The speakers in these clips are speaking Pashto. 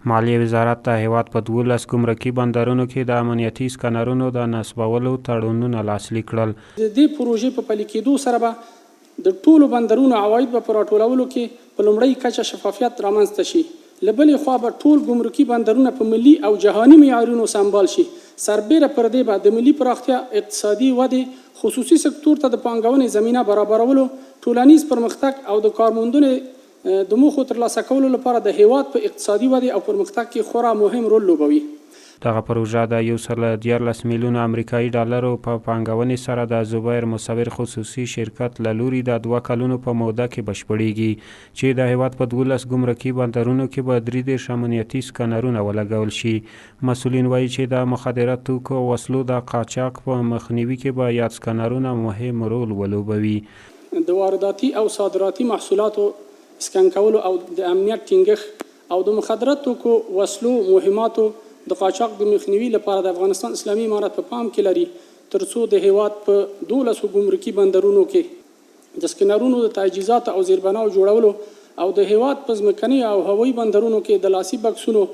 مالیې وزارت د هېواد په 12 ګمرکي بندرونو کې د امنیتي سکنرونو د نصبولو تړونونه لاسلیک کړل. د دې پروژې په پلي کېدو سره به د ټولو بندرونو عواید به په راټولولو کې په لومړۍ کچه شفافیت رامنځته شي، له بلې خوا به ټول ګمرکي بندرونه په ملي او جهاني معیارونو سمبال شي، سربېره پر دې به د ملي پراختیا، اقتصادي ودې، خصوصي سکتور ته د پانګونې زمینه برابرولو، ټولنیز پرمختګ او د کارموندنې د موخو ترلاسه کولو لپاره د هېواد په اقتصادي ودې او پرمختګ کې خورا مهم رول لوبوي. دغه پروژه د 113 میلیونه امریکایي ډالرو په پانګونې سره د زبیر مصور خصوصي شرکت له لوري د 2 کلونو په موده کې بشپړیږي، چې د هېواد په 12 ګمرکي بندرونو کې به 33 امنیتي سکنرونه ولګول شي. مسؤلین وایي چې د مخدره توکو او وسلو د قاچاق په مخنیوي کې به یاد سکنرونه مهم رول ولوبوي. د وارداتي او صادراتي محصولاتو سکن کولو او د امنیت ټینګښت او د مخدره توکو، وسلو، مهماتو د قاچاق د مخنیوي لپاره د افغانستان اسلامي امارت په پام کې لري ترڅو د هېواد په 12 ګمرکي بندرونو کې د سکنرونو د تجهیزاتو او زیربناو جوړولو او د هېواد په ځمکنیو او هوایي بندرونو کې د لاسي بکسونو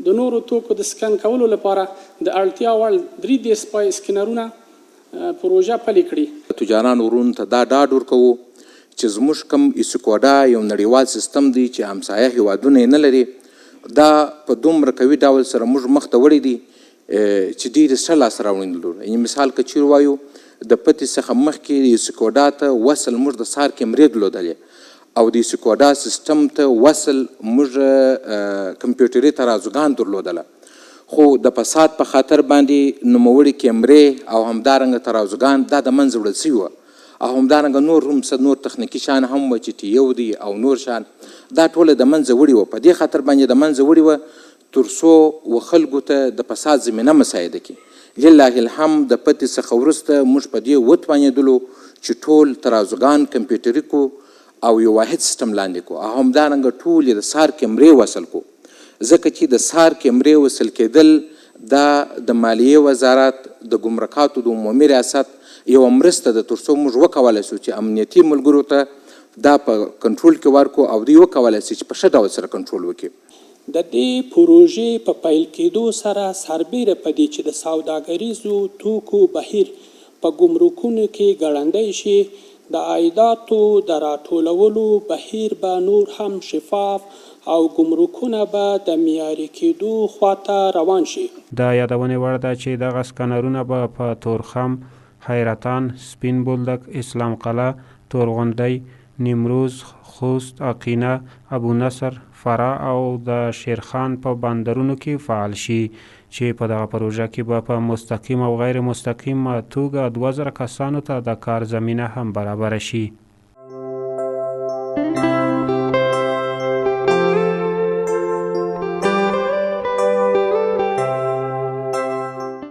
د نورو توکو د سکن کولو لپاره د اړتیا وړ 33 پای سکنرونه پروژه پلي کړي. تجارانو وروڼو ته دا ډاډ ورکوو چې زموږ کوم ایسکوډا یو نړیوال سیستم دی چې همسایه هیوادونه یې نه لري، دا په دومره قوي ډول سره موږ مخته وړی دی چې ډېرې ښه لاسته راوړنې لرو. یعنې مثال که چیرې وایو د پتې څخه مخکې ایسکوډا ته وصل موږ د څار کیمرې درلودلې او د ایسکوډا سیستم ته وصل موږ کمپیوټري ترازوګان درلودله، خو د فساد په خاطر باندې نوموړې کیمرې او همدارنګه ترازوګان دا د منځه وړل شوي وه او همدارنګه نور هم څه نور تخنیکي شیان هم وه چې ټي یو دی او نور شیان دا ټوله د منځه وړي وه. په دې خاطر باندې د منځه وړي وه تر څو و خلکو ته د فساد زمینه مساعده کړي. لله الحمد د پتې څخه وروسته موږ په دې وتوانېدلو چې ټول ترازوګان کمپیوټري کړو او یو واحد سیستم لاندې کړو او همدارنګه ټولې د څار کیمرې وصل کړو، ځکه چې د څار کیمرې وصل کېدل دا د مالیې وزارت د ګمرکاتو د عمومي ریاست یوه مرسته ده تر څو موږ وکولای شو چې امنیتي ملګرو ته دا په کنټرول کې ورکړو او دوی وکولای شي چې په ښه ډول سره کنټرول وکړي. د دې پروژې په پیل کېدو سره سربېره په دې چې د سوداګریزو توکو بهیر په ګمرکونو کې ګړندی شي، د عایداتو د راټولولو بهیر به نور هم شفاف او ګمرکونه به د معیاري کېدو خواته روان شي. د یادونې وړ ده چې دغه سکنرونه به په تورخم، حیرتان، سپین بولدک، اسلام قلعه، تورغونډۍ، نیمروز، خوست، اقینه، ابو نصر، فراه او د شیرخان په بندرونو کې فعال شي، چې په دغه پروژه کې به په مستقیم او غیر مستقیمه توګه 2000 کسانو ته د کار زمینه هم برابره شي.